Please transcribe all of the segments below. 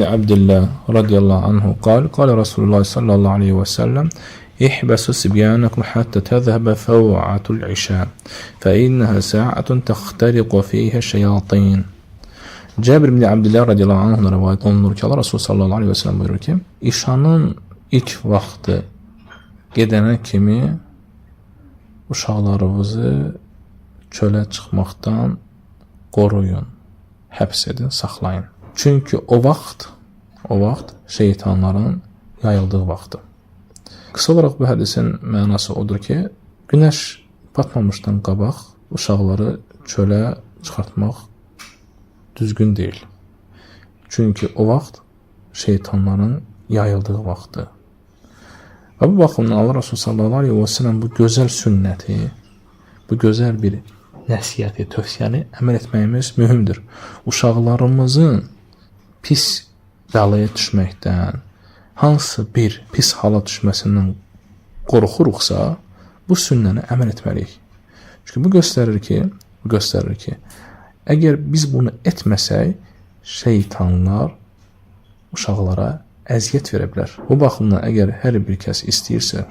Abdullah radiyallahu anhu قال قال رسول الله صلى الله عليه وسلم احبسوا صبيانكم حتى تذهب فوعة العشاء فإنها ساعة تخترق فيها الشياطين. Cəbir ibn Abdullah radiyallahu anhudan rivayet olunur ki, Allah Resulü sallallahu aleyhi ve sellem buyurur ki, İşanın ilk vaxtı gedənə kimi uşaqlarınızı çölə çıxmaqdan qoruyun, həbs edin, saxlayın. Çünki o vaxt şeytanların yayıldığı vaxtdır. Qısa olaraq bu hədisin mənası odur ki, günəş batmamışdan qabaq uşaqları çölə çıxartmaq düzgün deyil. Çünki o vaxt şeytanların yayıldığı vaxtdır. Və bu baxımdan Allah Resulü sallallahu aleyhi və səlləm bu gözəl sünnəti, bu gözəl bir nəsihəti, tövsiyəni əməl etməyimiz mühümdür. Uşaqlarımızın pis bəlaya düşməkdən, hansı bir pis hala düşməsindən qorxuruqsa, bu sünnəni əməl etməliyik. Çünki bu göstərir ki, əgər biz bunu etməsək, şeytanlar uşaqlara əziyyət verə bilər. Bu baxımdan əgər hər bir kəs istəyirsə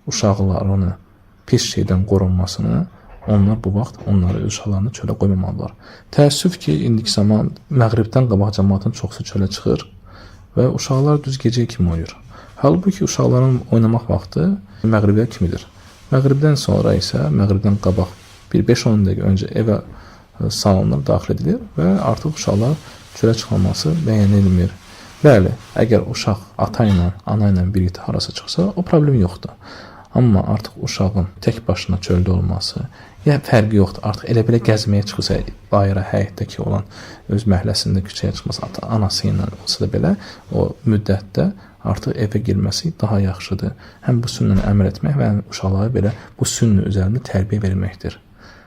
uşaqlarını pis şeydən qorunmasını, onlar bu vaxt onları öz uşaqlarını çölə qoymamalıdırlar. Təəssüf ki, indiki zaman məğribdən qabaq cəmaatın çoxsu çölə çıxır və uşaqlar düz gecə kimi oynayır. Halbuki uşaqların oynamaq vaxtı məğribə kimidir. Məğribdən sonra isə məğribdən qabaq bir 5-10 dəqiqə öncə evə salonlar daxil edilir və artıq uşaqlar çölə çıxmaması bəyənilmir. Bəli, əgər uşaq ata ilə, ana ilə birlikdə harasa çıxsa, o problem yoxdur. Amma artıq uşağın tək başına çöldə olması, ya fərqi yoxdur. Artıq elə belə gəzməyə çıxırsa, bayıra, həyətdəki olan öz məhəlləsində küçəyə çıxması, ata, anası ilə olsa da belə o müddətdə artıq evə girməsi daha yaxşıdır. Həm bu sünnəni əməl etmək və həm uşaqlara belə bu sünnə üzərində tərbiyə verməkdir.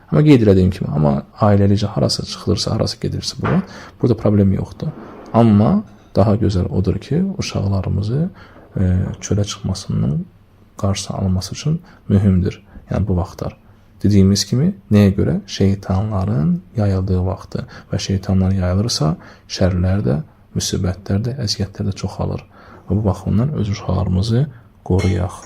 Amma qeyd elədiyim kimi, amma ailəlicə harasa çıxılırsa, harasa gedilirsə bu vaxt, burada problem yoxdur. Amma daha gözəl odur ki, uşaqlarımızı çölə çıxmasının qarşısı alınması üçün mühümdür. Yəni bu vaxtlar. Dediyimiz kimi, nəyə görə? Şeytanların yayıldığı vaxtı və şeytanlar yayılırsa, şərlər də, müsibətlər də, əziyyətlər də çoxalır. Və bu baxımdan öz uşaqlarımızı qoruyaq.